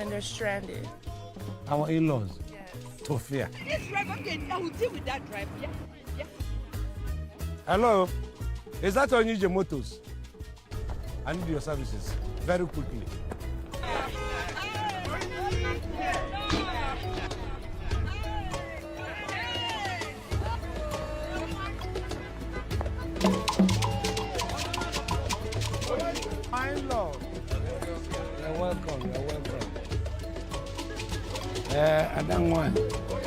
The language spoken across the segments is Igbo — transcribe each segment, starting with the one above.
And they're stranded. Our in-laws. Tofia. This driver, okay, I will deal with that driver. Yeah. Hello, is that Onije Motors? I need your services very quickly. My lord. You're welcome, you're welcome. Ee, ada nwanyị,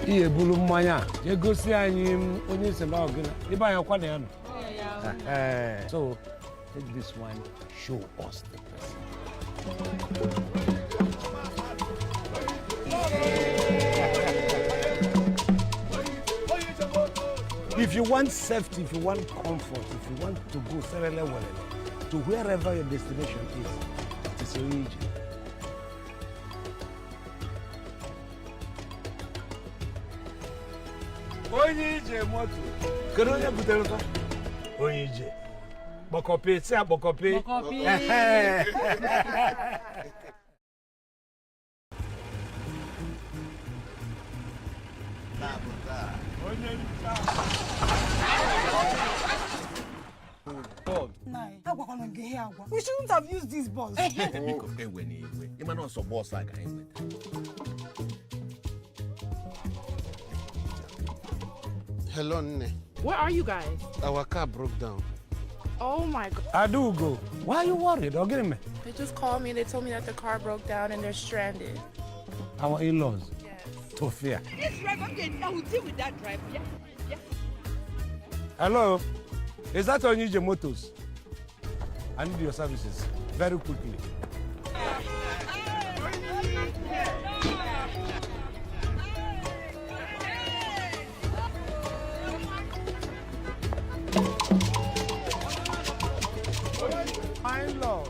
ihe ebulu mmanya a jee gosi anyị m onye si na ọgịna ịba anyị ọkwa na ya nọ. Eh, so take this one, show us the person. If you want safety, if you want comfort, if you want to go serele welele to wherever your destination is, it is Onije. Onye ije moto. Kedu onye butere ụtọ? Onye ije. Kpọkọpị, si akpọkọpị. Kpọkọpị. Ehe. Agwakwala gị ihe agwa. We shouldn't have used this bus. Biko, ewe na iwe, ịma na ọsọ bọọsụ a ka anyị nweta. Hello, Nne. Where are you guys? Our car broke down. Oh my God. Adaugo, why are you worried? Ọ gịnị mere? They just called me and they told me that the car broke down and they're stranded. Our in-laws. Yes. Tofia. This driver, okay, I will deal with that driver. Yeah. Hello, is that Onije Motors? I need your services very quickly. My lord.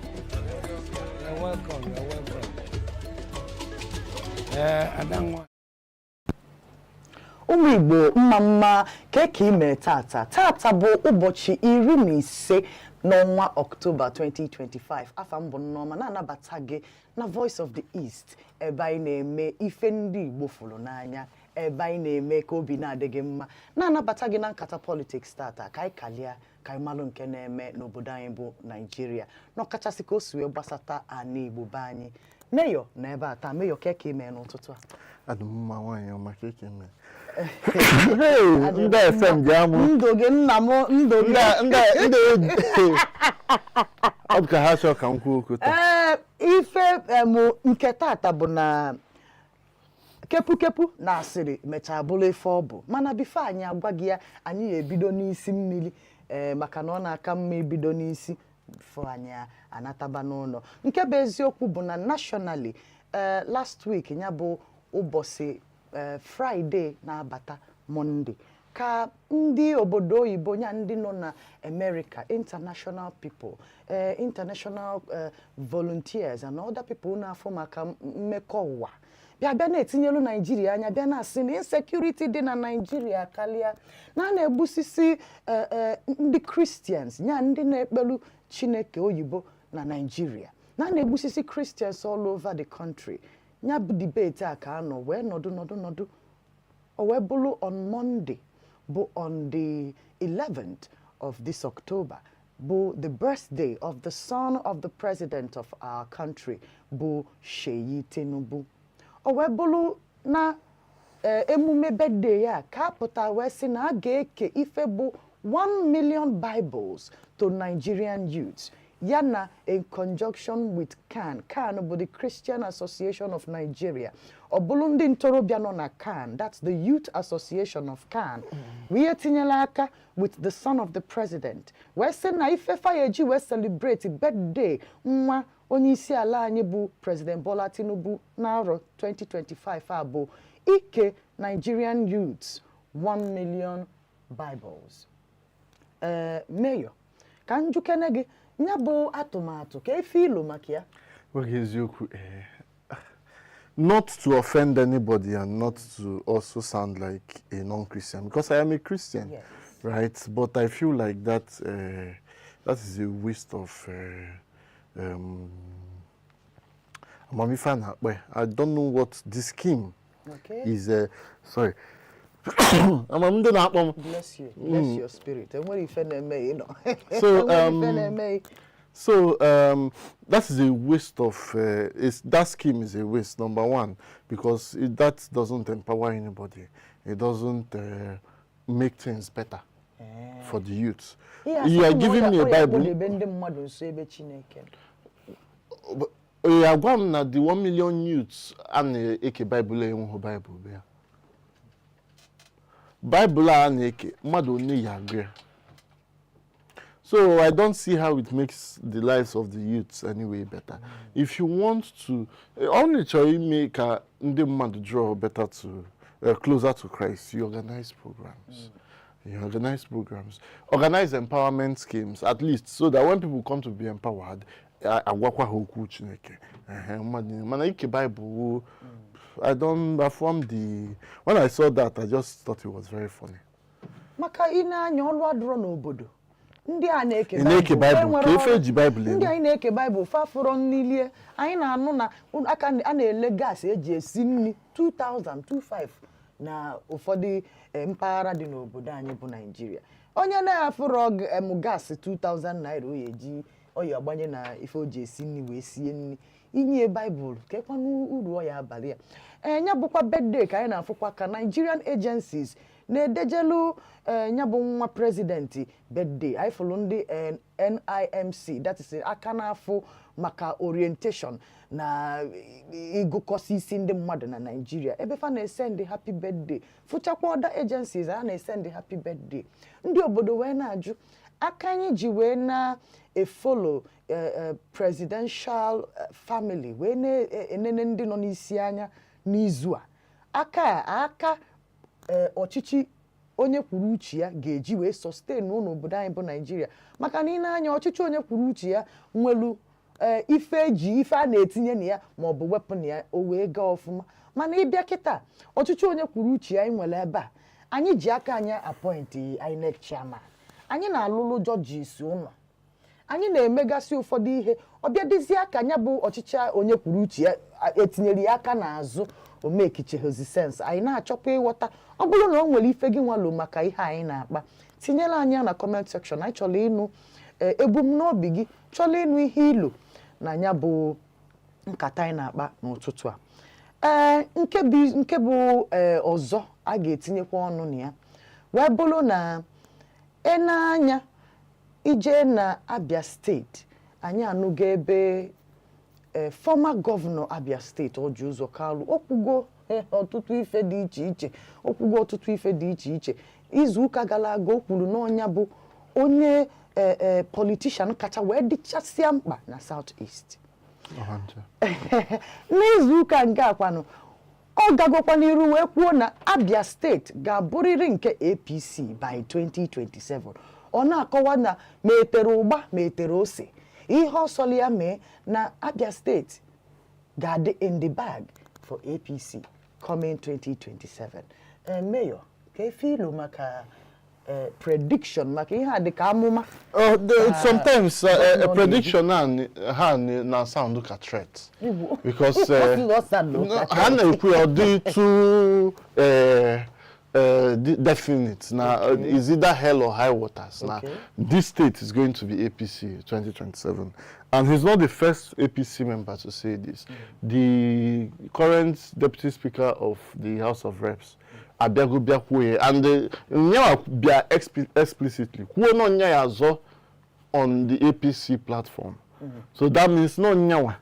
You're welcome, you're welcome. Eh, Adanwa. Ụmụ Igbo, mma mma. Ka ka ime tata? Tata bụ ụbọchị 15 n'ọnwa Ọktoba 2025. Afa mbụ Nneọma na-anabata gị na Voice of the East, ebe anyị na-eme ife ndị Igbo fụrụ n'anya, ebe anyị na-eme ka obi na-adị gị mma, na-anabata gị na nkata politics tata, ka anyị kalịa, ka anyị malụ nke na-eme n'obodo anyị bụ Naijiria, n'ọkachasị ka o si wee gbasata ana Igbo be anyị. Mayor na ebe a taa. Mayor, ka ka ime n'ụtụtụ a? Adị m mma, nwaanyị ọma. Ka eke mee? Adị Ndị FM ji amụ. Ndụ gị, nna m, ndụ gị. Ndị ọ bụ ka ha chọọ ka m kwuo okwu taa. Ee, ife em, nke tata bụ na kepukepu na asịrị mechaa bụrụ ife ọ bụ, mana before anyị agwa gị ya, anyị ga-ebido n'isi mmiri, ee, maka na ọ na-aka mma ibido n'isi before anyị anataba n'ụlọ. Nke bụ eziokwu bụ na nationally, ee, last week, ya bụ ụbọchị, ee, Friday na-abata Monday, ka ndị obodo oyibo, ya ndị nọ na America, international people, international volunteers and other people na-afụ maka mmekọ ụwa, bịa bịa na-etinyelu Naijiria anya, bịa na-asị na insecurity dị na Naijiria karịa, na a na-egbusisi ndị Christians, ya ndị na-ekpelu Chineke oyibo na Naijiria, na a na-egbusisi Christians all over the country. Ya bụ debate a ka a nọ wee nọdụ nọdụ nọdụ, o wee bụrụ on Monday, bụ on the 11th of this October, bụ the birthday of the son of the president of our country, bụ Seyi Tinubu. O wee bụrụ na emume birthday ya ka a pụta wee sị na a ga-eke ife bụ 1 million Bibles to Nigerian youths, ya na in conjunction with CAN. CAN bụ the Christian Association of Nigeria. Ọ bụrụ ndị ntorobịa nọ na CAN, that's the Youth Association of CAN, wee tinyela aka with the son of the president, wee sị na ifefa ya eji wee celebrate birthday nwa onye isi ala anyị bụ President Bola Tinubu n'arọ 2025 a bụ ike Nigerian youths 1 million Bibles. Ee, Mayor, ka njukene gị, ya bụ atụmatụ, ka efe ilo maka ya? Nwoke, eziokwu, not to offend anybody and not to also sound like a non-Christian, because I am a Christian, right? But I feel like that is a waste of Amamife a na-akpọ ya. I don't know what this scheme is. Sorry, amam ndị na-akpọ m. Bless you. Bless your spirit. Enwere ife na-eme ị nọ. So, Enwere ife na-eme ị. So that is a waste of that scheme is a waste, number one, because that doesn't empower anybody. It doesn't make things better for the youth. Ihe a You are sị na giving me a ọ ya Bible. akpọdebe ndị mmadụ nso ebe Chineke nọ. Ị agwa m na the 1 million youths a na-eke Bible enweghị Bible be ya. Bible a na-eke, mmadụ one ya agụ ya? So I don't see how it makes the lives of the youths anyway better. If you want to only chọrọ ime ka ndị mmadụ draw better to closer to Christ, you organize programs. You organize programs, organize empowerment schemes at least, so that when people come to be empowered, agwakwa ha okwu Chineke. Ehe, mmadụ niile. Mana ike Bible, I don't affirm the when I saw that, I just thought it was very funny. Maka ị na-anya ọlụ adịrọ n'obodo, ndị a na-eke Ị na-eke Baịbụl, Baịbụl, enwere ka ife ọrụ. eji Baịbụl eme? Ndị anyị na-eke Baịbụl fafụrọ nnilie. Anyị na-anụ na aka a na-ele gas eji esi nri 2025 na ụfọdụ mpaghara dị n'obodo anyị bụ Naijiria. Onye na-afụrọ gas 2000 naira o ya eji ọ ya agbanye na ife o ji esi nri wee sie nri, inye Baịbụl kekwanụ uru ọ ya abalị ya. Ee, ya bụkwa birthday ka anyị na-afụkwa ka Nigerian agencies na-edejelu ya bụ nwa president birthday. Anyị fụrụ ndị NIMC, that is aka na-afụ maka orientation na ịgụkọsị isi ndị mmadụ na Nigeria, ebe fa na-esendị happy birthday, fụchakwa other agencies a na-esendị happy birthday. Ndị obodo wee na-ajụ aka anyị ji wee na-efollow presidential family, wee na-enene ndị nọ n'isi anya n'izu a aka a aka ọchịchị onye kwuru uche ya ga-eji wee sustain n'obodo anyị bụ Naijiria, maka na ị na-anya ọchịchị onye kwuru uche ya nwelu ife eji ife a na-etinye na ya ma ọ bụ wepụ na ya, o wee gaa ọfụma. Mana ịbịa kịta, ọchịchị onye kwuru uche ya anyị nwere ebe a, anyị ji aka anyị appoint INEC chairman, anyị na-alụlụ judges ụlọ, anyị na-emegasị ụfọdụ ihe. Ọbịa dịzie ka ya bụ ọchịchị onye kwuru uche ya etinyere ya aka n'azụ omekichehozi sense. Anyị na-achọkwa ịghọta, ọ bụrụ na o nwere ife gị nwalo maka ihe anyị na-akpa, tinyere anyị ya na comment section. Anyị chọrọ ịnụ ebumnobi gị, chọrọ ịnụ ihe ilo na ya bụ nkata anyị na-akpa n'ụtụtụ a. Ee, nke bụ ọzọ a ga-etinyekwa ọnụ na ya wee bụrụ na ene anya ije na Abia Steeti, anyị anụgo ebe former governor Abia Steeti, Orji Uzor Kalu, okwugo ọtụtụ ife dị iche iche, okwugo ọtụtụ ife dị iche iche. Izu ụka gara aga, o kwuru n'ọnya bụ onye politician kacha wee dịchasịa mkpa na South East. N'izu ụka nke akwanụ, ọ gagokwa n'iru wee kwuo na Abia Steeti ga-abụrịrị nke APC by 2027. Ọ na-akọwa na ma etere ụgba ma etere ose, ihe ọsọlị ya mee na Abia Steeti ga-adị in the bag for APC coming 2027. Mayor, ka efe ilu maka prediction maka ihe a dị ka amụma. Sometimes governor a prediction ha na sound ka threat because Ọ sound no, ka ha na-ekwu ya, ọ dị too definite na is either hell or high waters na this state is going to be APC 2027, and he's not the first APC member to say this. The current deputy speaker of the House of Reps abịago bịa kwuo ya, and nyawa bịa explicitly kwuo na nya ya azọ on the APC platform. So that means no nyawa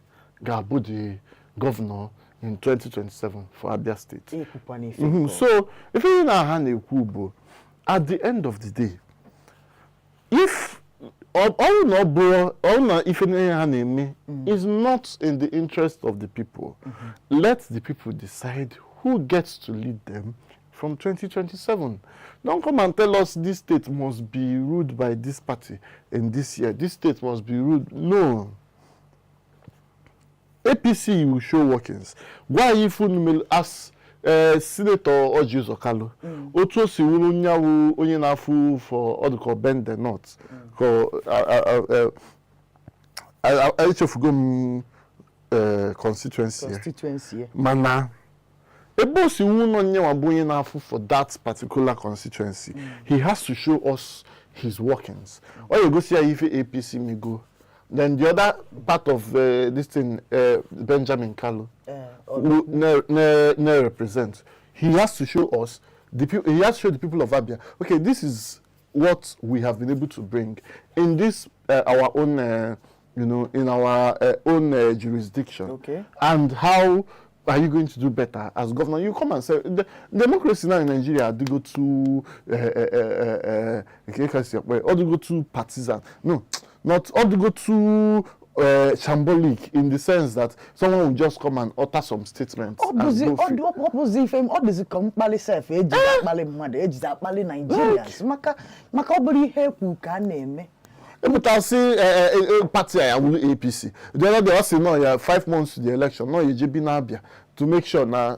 ga-abụ the governor in 2027 for Abia State. Ekwukwana ife nke. So ife ihe na ha na-ekwu bụ, at the end of the day, if ọ bụrụ na ọ bụrụ ọ na ife niile ha na-eme is not in the interest of the people, let the people decide who gets to lead them from 2027. Don't come and tell us this state must be ruled by this party in this year, this state must be ruled. No, APC will show workings. Gwa anyị ife unu mere as Senator Orji Uzor Kalu, otu o si wuru nyawu onye na-afụ for ọ dịka Bende North ka echefugo m. constituency ya. Constituency ya. Mana ebe o si wu nọ nyenwa bụ onye na-afụ for that particular constituency, he has to show us his workings. Ọ ga-egosi ya ife APC mego. Then the other part of this thing, Benjamin Kalu ne represent, he has to show us the people. He has to show the people of Abia, okay, this is what we have been able to bring in this our own in our own jurisdiction. And how are you going to do better as governor? You come and say the democracy now in Nigeria do go too or do go too partisan. No, not or do go too shambolic, in the sense that someone will just come and utter some statements Ọ and bụzi go ọ free. ọ bụzi ife ọ dịzi ka mkpali sef ejizi akpali mmadụ, ejizi akpali Nigerians, maka ọ bụrụ ihe ekwu ka a na-eme. Epụtasị party a ya wụrụ APC. The other day ọ sị nọ ya 5 months to the election, nọ ya eje bi n'Abia to make sure na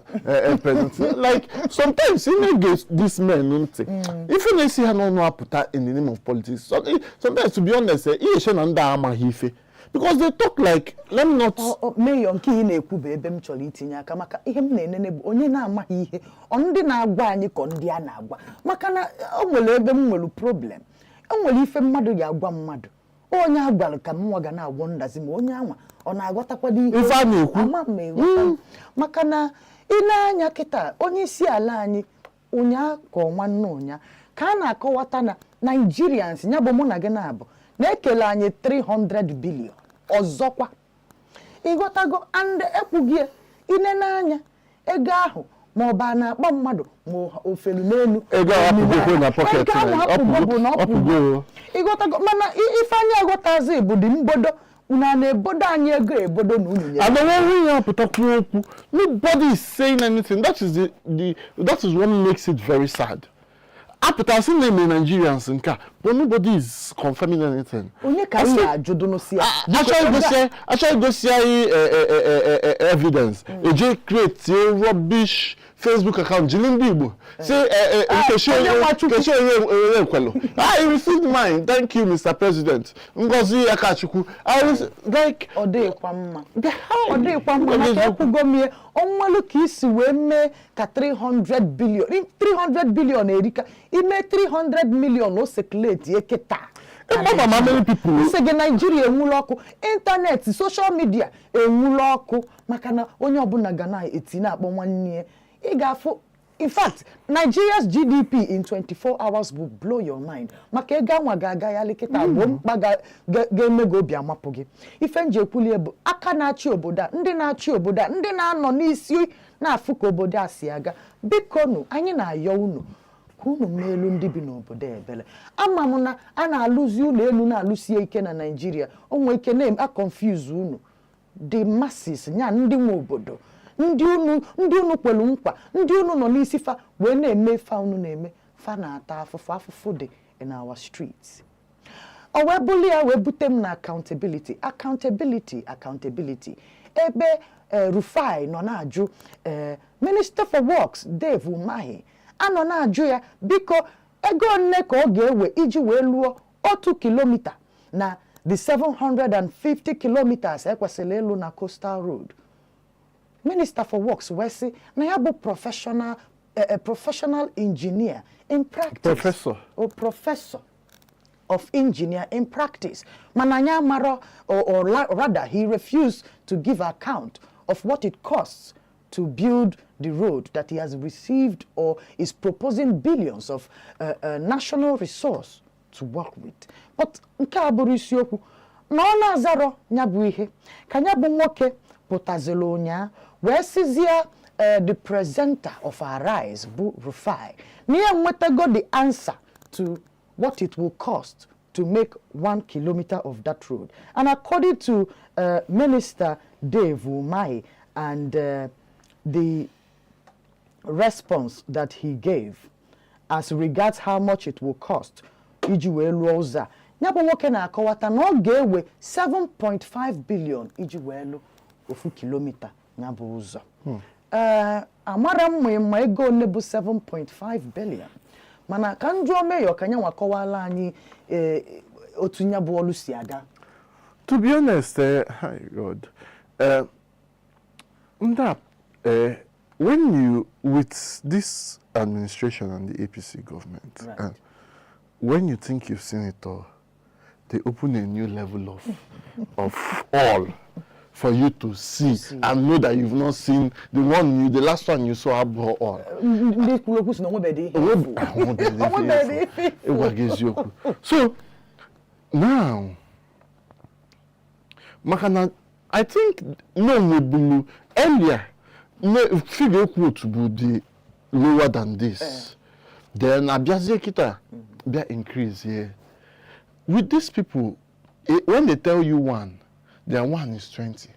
president. Like, sometimes ị na-ege these men ntị, ife na-esi ha n'ọnụ apụta in the name of politics. So, sometimes, to be honest, ihe eche na ndị a amaghị ife, because they talk like, let me not Mayor, nke ị na-ekwu bụ ebe m chọrọ itinye aka, maka ihe m na-enene bụ onye na-amaghị ihe, ọ ndị na-agwa anyị ka ndị a na-agwa, maka na o nwere ebe m nwere problem. O nwere ife mmadụ ga-agwa mmadụ, onye a gwara ka mụnwa ga na-agwọ ndazi, ma onye anwa ọ na-aghọtakwado ihe Ife a na-ekwu. Ama m eghọta, maka na ị na-anya kịta, onye isi ala anyị ụnyaa ka ọnwa nne ụnya ka a na-akọwata na Nigerians, ya bụ mụ na gị na-abụ na-ekele anyị 300 billion ọzọkwa, ịghọtago? And ekwughị ya, ine n'anya ego ahụ, ma ọ bụ a na-akpọ mmadụ ma ofelu n'elu. Ego ahụ apụgokwe na pocket Ego ahụ na- apụgo bụ na ọ ọpụgo. pụgo, ịghọtago? Mana ife anyị aghọtazi bụ dị mbodo unu a na-ebodo anyị ego ebodo na unu nyere. And then when we apụtakwu okwu, nobody is saying anything. That is the that is what makes it very sad. Apụta sị na eme Nigerians nke a, but nobody is confirming anything. Onye ka anyị na-ajụdụnụ si ya? Achọghị igosi anyị evidence. Eje create rubbish Facebook account jiri ndị Igbo si Nkechi onye onye Nwachukwu. Nkechi onye ekwelu, "I received mine, thank you, Mr. President." Ngozi Akachukwu, I like Ọ dịghịkwa mma, ọ dịghịkwa mma, maka ekwugo m ihe onwelu ka isi wee mee ka 300 billion, 300 billion erika ime 300 million o circulate kịta. Ịma ma many people Sị gị Naijiria enwula ọkụ, ịntanetị, social media enwula ọkụ, maka na onye ọbụla ga na-eti na-akpọ nwanne ya. Ị ga-afụ, in fact, Nigeria's GDP in 24 hours will blow your mind, maka ego anwa ga-aga ya kịta bụ mkpa ga-eme gị obi amapụ gị. Ife nji ekwulie bụ aka na-achị obodo a, ndị na-achị obodo a, ndị na-anọ n'isi na-afụ ka obodo a si aga, bikonu, anyị na-ayọ unu ka unu meelu ndị bi n'obodo ebele. Ama m na a na-alụzi ụlọ elu na-alụsie ike na Naijiria, o nwee ike na-confuse unu, the masses, nya ndị nwe obodo, ndị unu kwelu nkwa, ndị unu nọ n'isi fa wee na-eme fa unu na-eme fa na-ata afụfụ. Afụfụ dị in our streets. O wee bụrụ ya wee bute m na accountability, accountability, accountability, ebe Rufai nọ na-ajụ Minister for Works Dave Umahi, anọ na-ajụ ya, biko, ego one ka ọ ga-ewe iji wee lụọ 1 kilomita na the 750 kilometers ekwesịrị ịlụ na Coastal Road? Minister for Works wee sị na ya bụ professional, professional engineer in practice. Professor. O professor of engineer in practice, mana anyị amarọ, or rather he refused to give account of what it costs to build the road that he has received or is proposing billions of national resource to work with. But nke a bụrụ isiokwu na ọ na-azarọ ya bụ ihe ka ya bụ nwoke pụtaziri ụnyaa wee sizie the presenter of Arise bụ Rufai na ya nwetago the answer to what it will cost to make 1 kilometer of that road. And according to Minister Dave Umahi and the response that he gave as regards how much it will cost iji wee lụọ ụzọ a, ya bụ nwoke na-akọwata na ọ ga-ewe 7.5 billion iji wee lụ 1 kilomita ya bụ ụzọ. Ee, amara m ma ego ole bụ 7.5 billion, mana ka m jụọ Mayor ka nyanwa kọwala anyị otu ya bụ ọlụ si aga. To be honest, hi God, Ndap, when you, with this administration and the APC government, when you think you've seen it all, they open a new level of all for you to see and know that you've not seen the one you, the last one you saw abụọ all. Ndị kwuru okwu si na onwebedị ihe. Onwebedị ife. Ịgwa gị eziokwu. So now, maka na I think no nwebulu earlier, no figure quote bụ the lower than this. Then abịazie kịta bịa increase here. With these people, when they tell you one, their one is 20.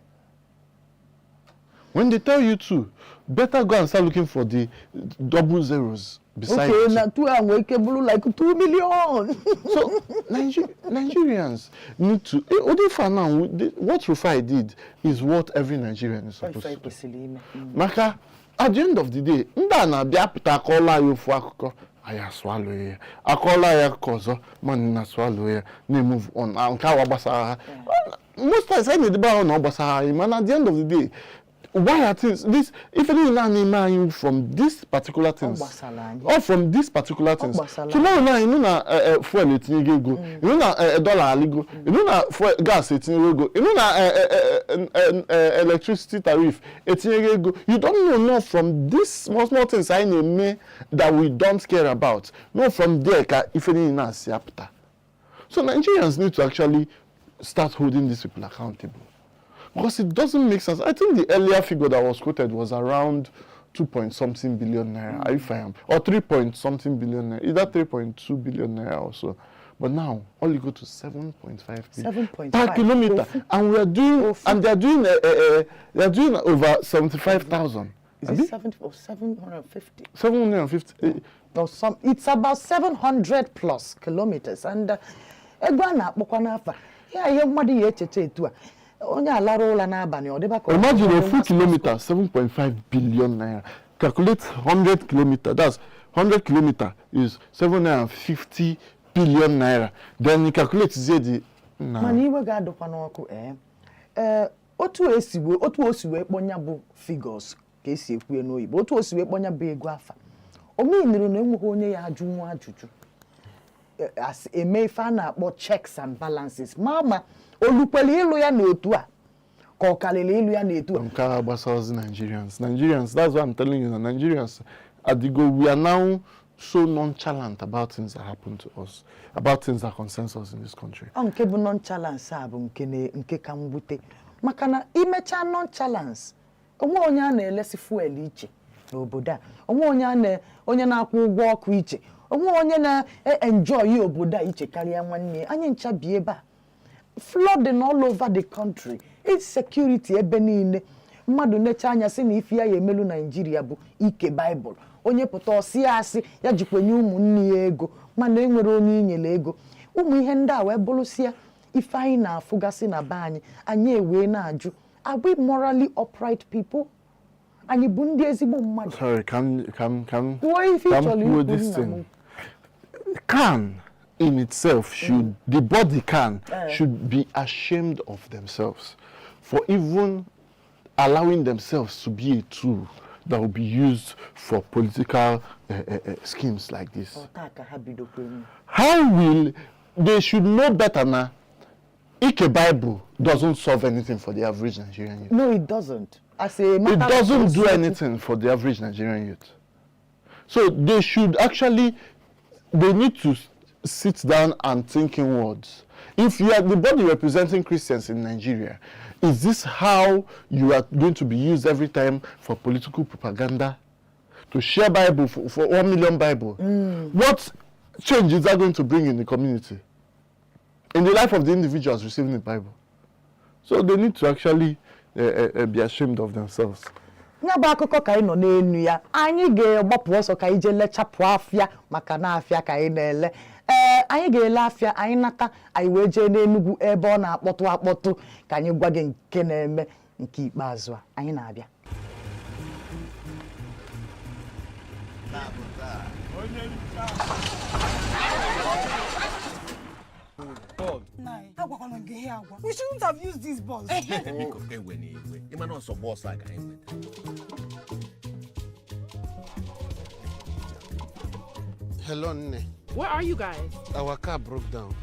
When they tell you two, better go and start looking for the double zeros beside Okay, the two. na two a nwee ike bụrụ like 2 million. So Nigerians need to. Odifa now, what Rufai did is what every Nigerian is supposed to do. Kwesịrị ime. Maka at the end of the day, ndị a na-abịa pụta akọọla anyị ofu akụkọ, anyị aswallow ya, akọọla anyị akụkọ ọzọ, mana na swallow ya, na-emove on. Ah, nke awa gbasara ha. Most times anyị na-edebe ahụ na ọ gbasara anyị, mana at the end of the day, why are things this ife niile a na-eme anyị from this particular things, Gbasara anyị. all from these particular things. Gbasara. Tomorrow now, you know na fuel etinyego ego, you know na dollar aligo, you know na fuel gas etinyego ego, you know na electricity tariff etinyego ego. You don't know, no, from these small small things anyị na-eme that we don't care about, no, from there ka ife niile na-asị apụta. So Nigerians need to actually start holding these people accountable because it doesn't make sense. I think the earlier figure that was quoted was around 2 point something billion naira, if I am, or 3 point something billion naira, either 3.2 billion naira or so. But now, only go to 7.5 billion 7.5. per kilometer, Ofu. and we are doing, Ofu. and they are doing over 75,000. Is it 70 or 750? 750. Or some, it's about 700 plus kilometers and ego a na-akpọkwa n'afa ya, ihe mmadụ ya echeche etu a, onye alara ụla n'abalị, ọ dịba ka ọ- Imagine a full kilometer, 7.5 billion naira. Calculate 100 kilometer, that's 100 kilometer is 750 billion naira. Then you calculate the Mana nah. iwe ga-adụkwa n'ọkụ. Ee, otu o si wee kpọnya bụ figures ka esi ekwu ya n'oyibo, otu o si wee kpọnya bụ ego afa omeniri na enweghị onye ya ajụ nwa ajụjụ. Eme ife a na-akpọ checks and balances, ma olukwere ịlụ ya n'otu a ka ọ karịrị ịlụ ya n'etu a. Nke a gbasara Nigerians. Nigerians, that's why I'm telling you that Nigerians, at the go, we are now so nonchalant about things that happen to us, about things that concerns us in this country. Ọ nke bụ nonchalance a bụ nke nke ka mwute, maka na imechaa nonchalance, onwe onye a na-elesi fuel iche n'obodo a, onwe onye a na onye na-akwụ ụgwọ ọkụ iche, onwe onye na-enjoy obodo a iche karịa nwanne ya. Anyị ncha bi ebe a. Flooding all over the country, insecurity ebe niile. Mmadụ necha anya sị na ife ya emelu Naijiria bụ ike baịbụl, onye pụta ọsị ya asị ya jikwenye ụmụnne ya ego, mana enwere onye inyere ego. Ụmụ ihe ndị a wee bụrụsịa ife anyị na-afụgasị na be anyị, anyị ewee na-ajụ, are we morally upright people? Anyị bụ ndị ezigbo mmadụ? Sorry, can Kwuo ife ị can chọrọ kwuo ikwu, this nna m. thing. CAN in itself should, the body CAN should be ashamed of themselves for even allowing themselves to be a tool that will be used for political schemes like this. Ọ taa ka ha bidokwa eme. How will they should know better now? Ike Bible doesn't solve anything for the average Nigerian youth. No, it doesn't. As a It matter of doesn't do course. anything for the average Nigerian youth. So they should actually, they need to sit down and think inwards. If you are the body representing Christians in Nigeria, is this how you are going to be used every time for political propaganda? To share Bible for 1 million Bible? What change is that going to bring in the community? In the life of the individuals receiving the Bible? So they need to actually be ashamed of themselves. Ya bụ akụkọ ka anyị nọ n'elu ya. Anyị ga-agbapụ ọsọ ka anyị jee lechapụ afịa, maka na afịa ka anyị na-ele. Ee, anyị ga-ele afịa, anyị nata, anyị wee jee n'Enugwu ebe ọ na-akpọtụ akpọtụ, ka anyị gwa gị nke na-eme nke ikpeazụ a. Anyị na-abịa. Nna anyị, Agwakwana gị ihe agwa. We shouldn't have used this bus. Biko ewe n'iwe, ịma na ọsọ bọọsụ a ka anyị nweta. Hello, Nne. Where are you guys? Our car broke down.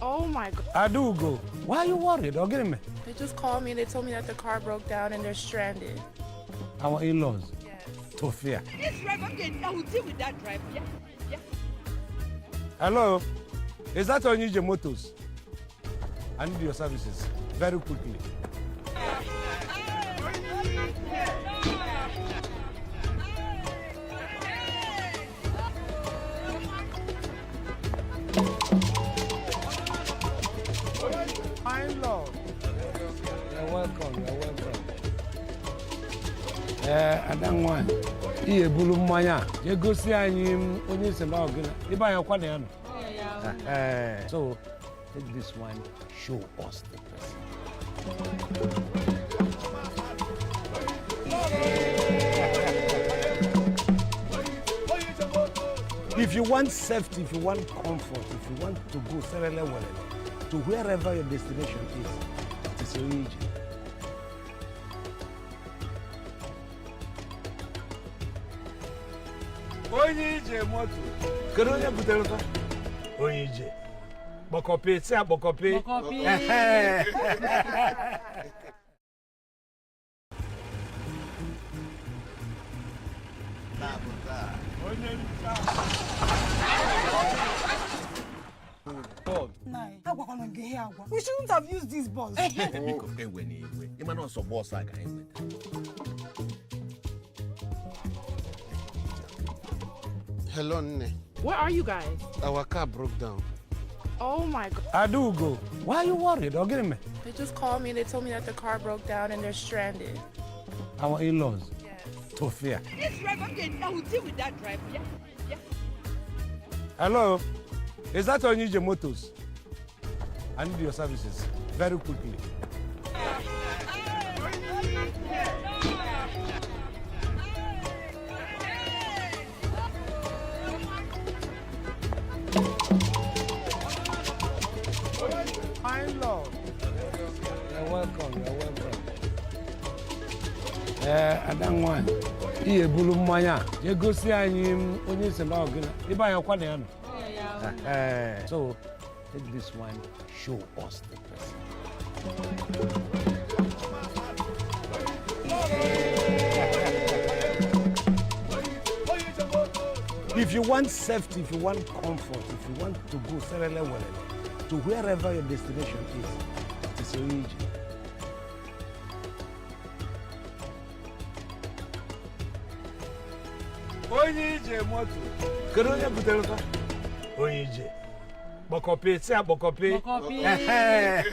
Oh my God. Adaugo, why are you worried? Ọ gịnị mere? They just called me and they told me that the car broke down and they're stranded. Our in-laws. Yes. Tofia. This driver, okay, I will deal with that driver. Yeah, yeah. Hello, is that Onije Motors? I need your services very quickly. My lord. You're welcome, you're welcome. Ee, ada nwanyị, ị ebulu mmanya a jee gosi anyị m onye si na ọgịna ebe anyị ọkwa na ya nọ. So take this one, show us the president. If you want safety, if you want comfort, if you want to go serele welele to wherever your destination is, it is Onije. Onye ije moto. Kedu onye butere fa? Onye ije. Kpọkọpị, si akpọkọpị. Ehe. Nai, agwakwana gị ihe agwa. We shouldn't have used this bus. Biko ewe n'iwe, ịma na ọsọ bọọsụ a ka anyị nweta. Hello, Nne. Where are you guys? Our car broke down. Oh my God. Adaugo, why are you worried? Ọ gịnị mere? They just called me and they told me that the car broke down and they're stranded. Our in-laws. Yes. Tofia. This driver, okay, I will deal with that driver. Yeah, yeah. Hello, is that Onije Motors? I need your services very quickly. My lord. You're welcome, you're welcome. Ee, ada nwanyị, ị ebulu mmanya a jee gosi anyị m onye si na ọgịna ebe anyị ọkwa na ya nọ. So take this one, show us the president. If you want safety, if you want comfort, if you want to go serele welele to wherever your destination is, it is Onije. Onye ije moto. Kedu onye butere fa? Onye ije. Kpọkọpị, si akpọkọpị. Ehe.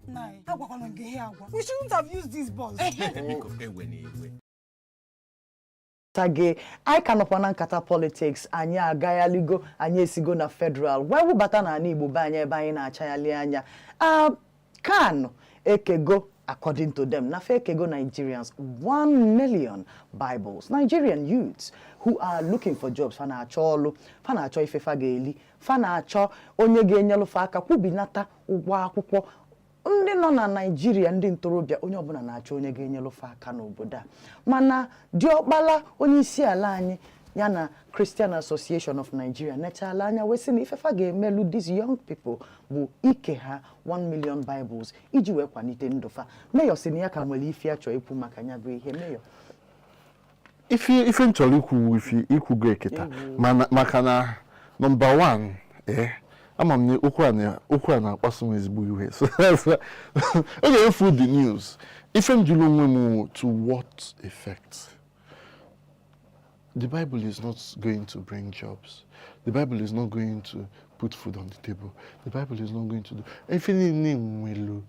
Nai, agwakwana gị ihe agwa. We shouldn't have used this bus. Biko ewe n'iwe. Gị anyị ka nọkwa na nkata politics. Anyị agaghaligo, anyị esigo na federal wee wụbata n'ala Igbo be anyị ebe anyị na-achaghalị anya. CAN ekego, according to them, nafa ekego Nigerians 1 million Bibles. Nigerian youths who are looking for jobs, fa na-achọ ọlụ, fa na-achọ ife fa ga-eli, fa na-achọ onye ga-enyelụ fa aka kwubinata ụgwọ akwụkwọ. Ndị nọ na Naijiria, ndị ntorobịa, onye ọbụla na-achọ onye ga-enyelụfe aka n'obodo a. Mana diọkpala onye isi ala anyị ya na Christian Association of Nigeria nechala anya wee sị na ifefa ga-emelu these young people bụ ike ha 1 million Bibles iji wee kwalite ndụfa. Mayor sị na ya ka nwere ife ya chọọ ikwu maka ya bụ ihe. Mayor. Ife m chọrọ ikwu, ife ikwugo eketa, mana maka na number one, ama m na okwu a na-akpasu m ezigbo iwe. So that's why oge efu the news, ife m jụrụ onwe m, to what effect? The Bible is not going to bring jobs. The Bible is not going to put food on the table. The Bible is not going to do ife niile. Nwelu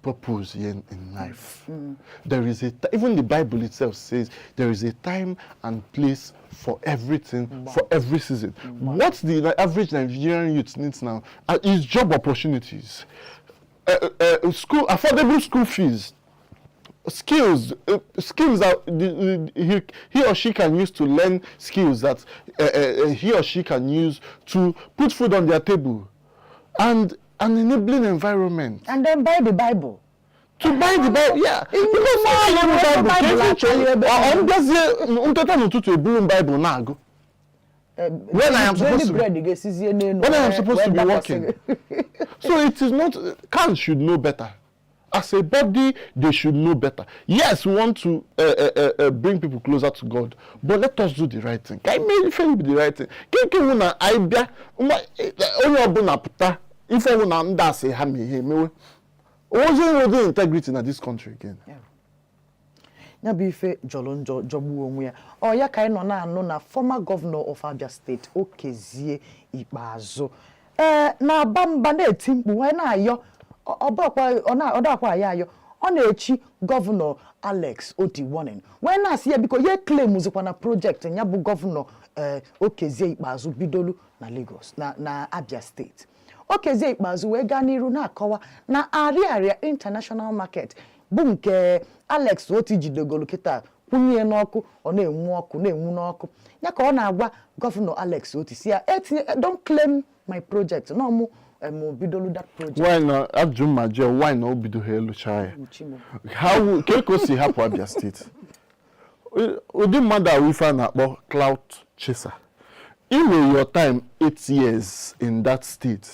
purpose here in life. There is a even the Bible itself says there is a time and place for everything, for every season. What the average Nigerian youth needs now is job opportunities, school affordable school fees. Skills, skills that he or she can use to learn, skills that he or she can use to put food on their table, and an enabling environment. And then buy the Bible. To buy the Bible, yeah. Because Bible, Bible, Bible Bible, ebe ọ mbịazie nteta n'ụtụtụ eburu m Bible na-agụ when I am supposed to be bread ga-esizie n'elu when I am supposed to wee be dakwasị working. gị. So it is not, CAN should know better. As a body, they should know better. Yes, we want to bring people closer to God, but let us do the right thing. Ka anyị mee ife bụ the right thing. Ke hụ na anyị bịa onye ọbụla pụta ife ọbụla ndị asị ha ma ihe emewe. Ozi enweghị integrity na this country again. Ya bụ ife jọrọ njọ, jọgbuo onwe ya. Ọ ya ka anyị nọ na-anụ na former governor of Abia State, Okezie Ikpeazụ, ee, na-aba mba, na-eti mkpu wee na-ayọ. Ọ bụrụkwa ọ dakwa ayọ ayọ, ọ na-echi Gọvanọ Alex Oti warning, wee na-asị ya biko ya claimzikwa na project ya bụ Gọvanọ, ee, Okezie Ikpeazụ bidolu na Lagos na Abia Steeti. Okezie Ikpeazụ wee gaa n'iru na-akọwa na Ariaria International Market bụ nke Alex Oti jidegolu kịta kwụnye n'ọkụ, ọ na-enwu ọkụ, na-enwu n'ọkụ. Ya ka ọ na-agwa Gọvanọ Alex Oti si ya etinye, "Don't claim my project," na ọmụ em bidolu that project. Why na ajụ ma jee, why na o bido ha elucha ya? Uchimo. How ke ka o si hapụ Abia Steeti? Ụdị mmadụ ahụ ife a na-akpọ clout chaser. Inwe your time, 8 years in that state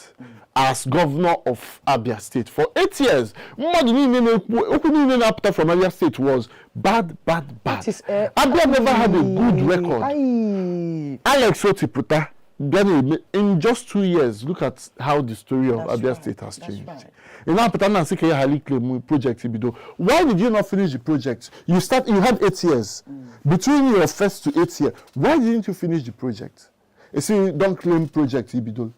as governor of Abia State, for 8 years mmadụ niile na-ekwu okwu niile na-apụta from Abia State was bad, bad, bad. That is, Abia never had a good record. Aye. Alex Oti pụta bịa na-eme in just 2 years, look at how the story of That's Abia right. State has That's changed. right. Ị na-apụta na nsị ka ya ghara claim project bido. Why did you not finish the project? You start, you had 8 years between your first to eighth year. Why didn't you finish the project? You see, don't claim project ibido.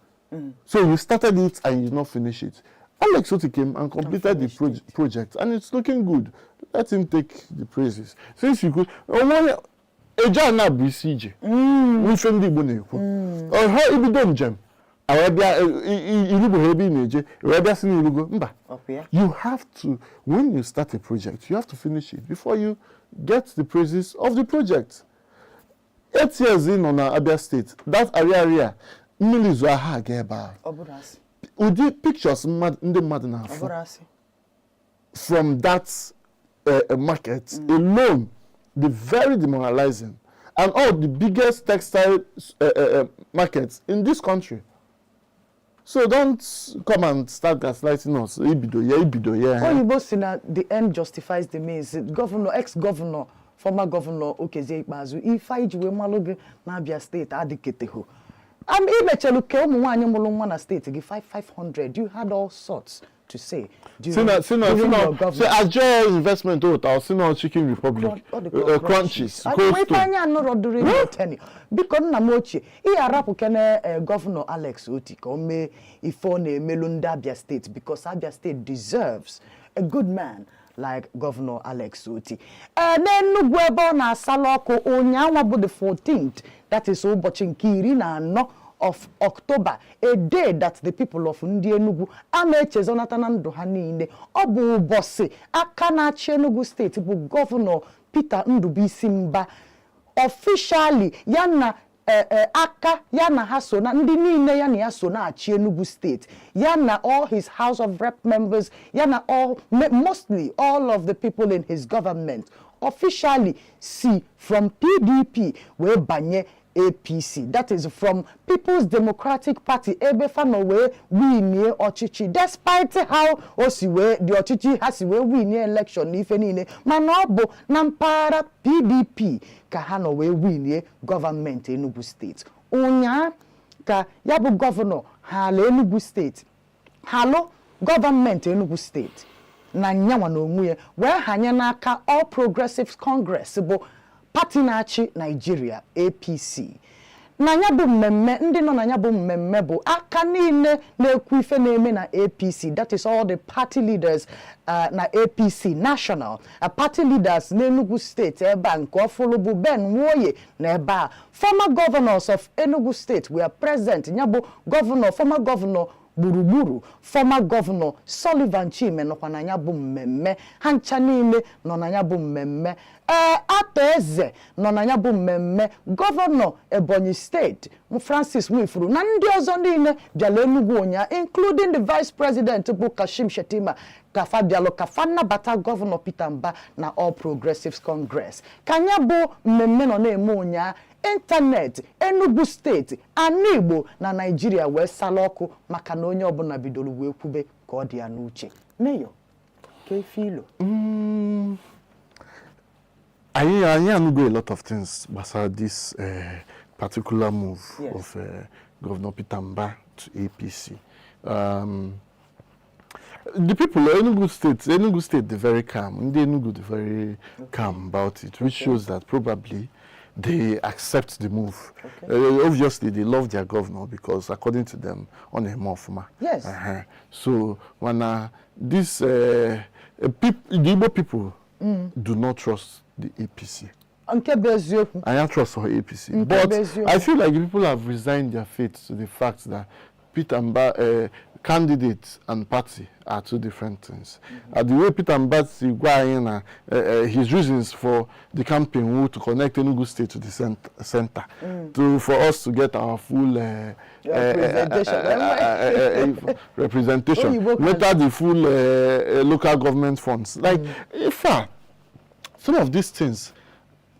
So you started it and you did not finish it. Alex Oti came and completed the finished project and it's looking good. Let him take the praises. Since you could onwe eje a na-abụ isi ije ife ndị Igbo na-ekwu ọha ibido njem wee bịa irugbo ebe ị na-eje wee bịa sị na irugo mba. Ọkwa ya? You have to, when you start a project, you have to finish it before you get the praises of the project. 8 years ị nọ na Abia State, that Ariaria mmiri zo aha aga ebe ahụ. Ọ bụrụ asị. Ụdị pictures mmadụ ndị mmadụ Ọ na-afụ bụrụ asị. from that market alone, the very demoralizing, and all the biggest textile markets in this country. So don't come and start gaslighting us. Ibido ya, ibido ya. Oyibo si na the end justifies the means. Gọvanọ, ex-governor, former governor Okezie Ikpeazụ, ife anyị ji wee malụ gị na Abia Steeti adịketeho. Imechelu ke ụmụ nwaanyị mụrụ nwa na steeti gị 5500. You had all sorts to say during, Si na during si your na si government. Ajo investment o si na Chicken Republic, Ọ dị ka Crunchies, Crunchies. Cold Ife Stone. anya anụrọ during your tenure. Biko nna m ochie, ị arapụ kene Gọvanọ Alex Oti ka o mee ife ọ na-emelu ndị Abia Steeti, because Abia State deserves a good man like Gọvanọ Alex Oti. Ee, n'Enugu ebe ọ na-asala ọkụ ụnyaahụ bụ the 14th, that is ụbọchị nke 14 of October, a day that the people of ndị Enugu ama echezonata na ndụ ha niile. Ọ bụ ụbọchị aka na-achị Enugu Steeti bụ Gọvanọ Peter Ndubuisi Mba officially ya na aka ya na ha so na ndị niile ya na ya so na-achị Enugu Steeti, ya na all his House of Rep members, ya na all mostly all of the people in his government officially si from PDP wee banye APC, that is from People's Democratic Party, ebe fa nọ wee winie ọchịchị. Despite how o si wee dị ọchịchị ha si wee winie election na ife niile, mana ọ bụ na mpaghara PDP ka ha nọ wee winie gọọmenti Enugu Steeti. Ụnyaa ka ya bụ gọvanọ ha ala Enugu Steeti halụ gọọmenti Enugu Steeti na nyanwa na onwe ya wee hanye n'aka All Progressives Congress, bụ pati na-achị Naijiria, APC. Na ya bụ mmemme, ndị nọ na ya bụ mmemme bụ aka niile na-ekwu ife na-eme na APC, that is all the party leaders na APC national, party leaders n'Enugu Steeti ebe a nke ọfụlụ bụ Ben Nwoye na ebe a. Former governors of Enugu State were present, ya bụ gọvanọ, former governor Gburugburu. Former Governor Sullivan Chime nọkwa na ya bụ mmemme. Ha ncha niile nọ na ya bụ mmemme. Ee, Arthur Eze nọ na ya bụ mmemme. Gọvanọ Ebonyi Steeti Francis Nwifuru na ndị ọzọ niile bịara Enugu ụnyaa, including the vice president bụ Kashim Shettima, ka fa bịalụ ka fa nabata Gọvanọ Peter Mba na All Progressives Congress. Ka ya bụ mmemme nọ na-eme ụnyaa, ịntanetị Enugu Steeti, ana Igbo na Naijiria wee sala ọkụ, maka na onye ọbụla bidoro wee kwube ka ọ dị ya n'uche. Mayor, ka ife ilo? Anyị anụgo a lot of things gbasara this particular move of Governor Peter Mba to APC. The people of Enugu State, they're very calm. Ndị Enugu, they're very calm about it, which shows that probably they accept the move. Obviously, they love their governor because, according to them, ọ na-eme ọfụma. So, when this the Igbo people do not trust the APC. Nke bụ eziokwu. I don't trust for APC. Nke But bụ eziokwu. I feel like the people have resigned their faith to the fact that Peter Mba, candidate and party are two different things. The way Peter Mba si gwa anyị na his reasons for the campaign were to connect Enugu State to the center, to for us to get our full Representation. Representation, Oyibo kan. whether the full local government funds. Like, in fact, some of these things,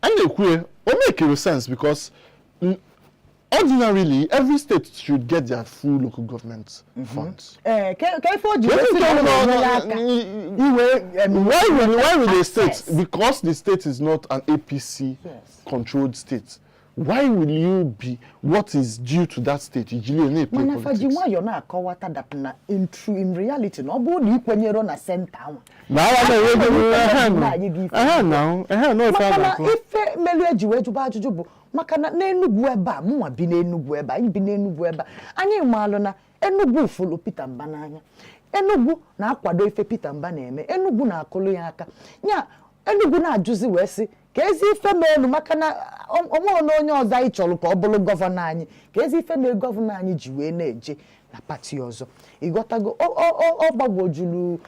anyị na-ekwu ya, o make sense because ordinarily every state should get their full local government funds. Ee, ka ife o ji wee Wetin sị na ọ nke na-enyere aka iwe Why will a state, access. because the state is not an APC controlled state, why will you be what is due to that state ijili na-play Mana fa ji politics? nwayọọ na-akọwata that na in true, in reality, na ọ bụrụ na ị kwenyere na center anwa Na agha na-enwe ego Aka ehe na-anyị gị ife. Ehe na ehe na ife a Maka na na-akọ. Ife melu eji wee jụba ajụjụ bụ maka na n'Enugwu ebe a, mụnwa bi n'Enugwu ebe a, anyị bi n'Enugwu ebe a, anyị maalụ na Enugwu fụlụ Peter Mba n'anya. Enugwu na-akwado ife Peter Mba na-eme. Enugwu na-akụlụ ya aka. Nya Enugwu na-ajụzi wee sị ka ezi ife meelu, maka na onweghị na onye ọzọ anyị chọrọ ka ọ bụrụ gọvanọ anyị, ka ezi ife mee gọvanọ anyị ji wee na-eje na pati ọzọ. Ịghọtago? Ọ gbagwojuru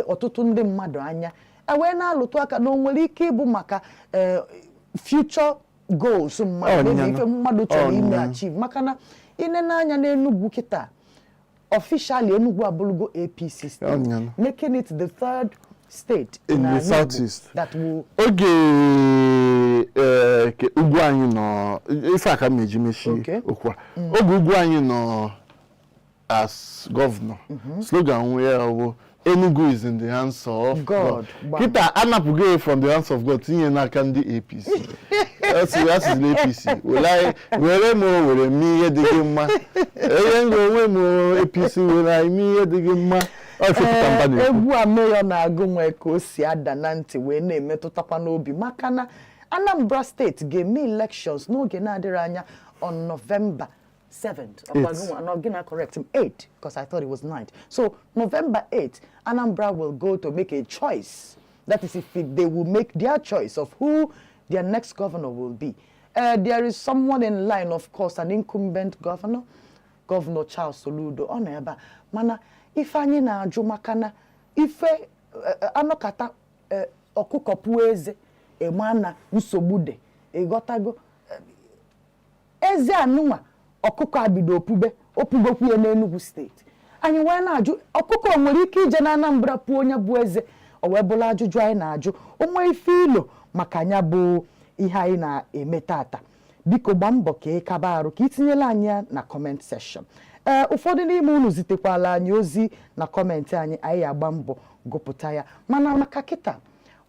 ọtụtụ ndị mmadụ anya, e wee na-alụtụ aka na o nwere ike ịbụ maka future goals mmadụ, Ọ maybe nyanụ. ife mmadụ chọrọ Ọ ime nyanụ. achieve, maka na ine n'anya n'Enugwu kịta, officially Enugu abụrụgo APC state, Ọ nyanụ. making it the third state In the n'ala Igbo southeast. that will Oge ke ugwu anyị nọ, ife a ka m na-eji mechi okwu a, oge ugwu anyị nọ as governor, slogan ya bụ "Enugu is in the hands of God." Gbam. Kịta anapụgo ya from the hands of God, tinye n'aka ndị APC. Asịzila APC were were m were mee ihe dị gị mma, onye nga onwe m APC were anyị mee ihe dị gị mma. Ọ ife Peter Mba na-ekwu. Egwu a Mayor na-agụ nwee ka o si ada na ntị wee na-emetụtakwa n'obi, maka na Anambra Steeti ga-eme elections n'oge na-adịrị anya on November 7th. Ọkwa Eight. gị nwa- no, gị na correct him, 8, because I thought it was 9. So November 8, Anambra will go to make a choice. That is if they will make their choice of who their next governor will be. There is someone in line, of course, an incumbent governor, Governor Charles Soludo. Ọ nọ ebe a. Mana ife anyị na-ajụ, maka na ife anọkata ọkụkọ pụọ eze, ịma na nsogbu dị. Ịghọtago? Eze anụnwa ọkụkọ a bido opube, opugokwu ya n'Enugu Steeti. Anyị wee na-ajụ, ọkụkọ o nwere ike ije na Anambra pụọ onye bụ eze? O wee bụrụ ajụjụ anyị na-ajụ. Onwe ife ilo maka anya bụ ihe anyị na-eme tata, biko gbaa mbọ ka ị kaba arụ ka ị tinyela anyị ya na comment section. Ee, ụfọdụ n'ime unu zitekwala anyị ozi na comment anyị, anyị agba mbọ gụpụta ya. Mana maka kịta,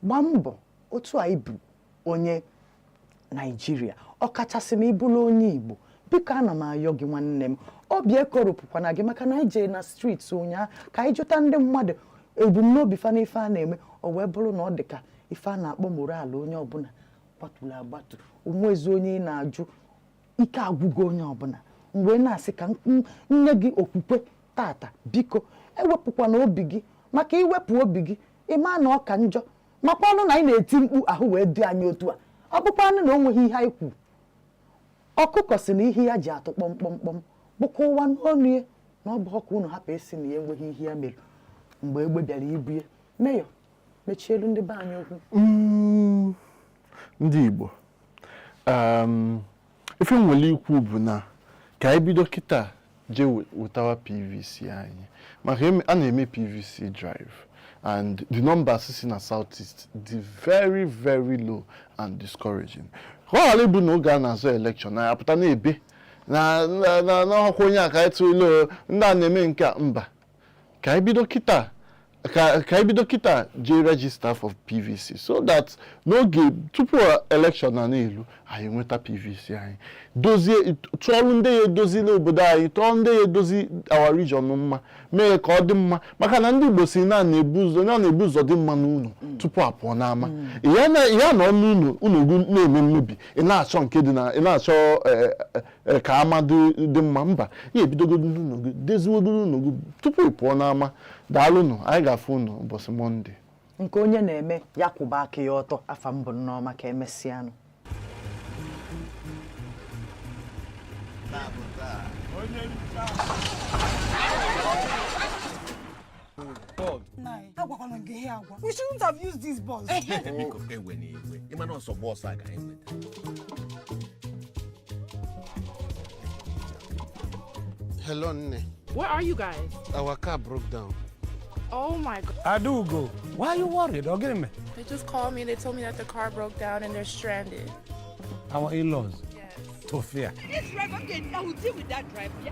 gbaa mbọ otu anyị bụ onye Naijiria, ọkachasị ma ị bụrụ onye Igbo, biko ana m ayọ gị, nwanne m, obi ekoropụkwana gị, maka na anyị jee na street ụnyaahụ ka anyị jụta ndị mmadụ ebumnobi fa n'ife a na-eme, o wee bụrụ na ọ dị ka ife a na-akpọ moral onye ọbụla gbatụrụ agbatu. Onwezi onye ị na-ajụ, ike agwụgo onye ọbụla. Mgbe na-asị ka nye gị okwukwe tata, biko ewepụkwana obi gị, maka iwepụ obi gị, ịma na ọ ka njọ. Makwanụ na anyị na-eti mkpu ahụ wee dị anyị otu a, ọ bụkwanụ na o nweghị ihe anyị kwuru. Ọkụkọ si na ihe ya ji atụ kpọmkpọmkpọm bụkwa ụwa n'ọnụ ya. Na ọ bụ ọka unu hapụ isi na ya enweghị ihe ya mere mgbe egbe bịara ibue meyọ mechielu ndị be anyị okwu. Ndị Igbo, ife m nwere ikwu bụ na ka anyị bido kịta jee wetawa PVC anyị, maka a na-eme PVC drive and the numbers si na South East dị very, very low and discouraging, ka ọ ghara ịbụ na oge a na-azọ election na apụta na-ebe na ọkwa onye a ka anyị tụrụ ndị a na-eme nke a. Mba, ka anyị bido kịta jee register for PVC so that n'oge tupu election na na-elu, anyị nweta PVC anyị, dozie, tụọrụ ndị ya edozila obodo anyị, tụọ ndị ya edozi our region mma, mee ka ọ dị mma, maka na ndị Igbo si na na-ebu ụzọ dị mma n'ụlọ tupu a pụọ n'ama. Ya nọ n'ụlọ ụlọ gị na-eme mmebi, ị na-achọ nke dị na ị na-achọ ka ama dị mma. Mba, ya ebidogodo n'ụlọ gị, deziwogodo ụlọ gị tupu ị pụọ n'ama. Daalụnụ, anyị ga-afụ ụnụ ụbọchị Monday. Nke onye na-eme, ya kwụba aka ya ọtọ. Afa mbụ Nneọma. Ka emesịanụ. Nai, agwakwana gị ihe agwa. We shouldn't have used this bus. Biko, ewe n'iwe, ịma na ọsọ bọọsụ a ka anyị nweta. Hello, Nne. Where are you guys? Our car broke down. Oh my God. Adaugo, why are you worried? Ọ gịnị mere? They just called me and they told me that the car broke down and they're stranded. Our in-laws? Yes. Tufia. This driver, okay, I will deal with that driver. Yeah.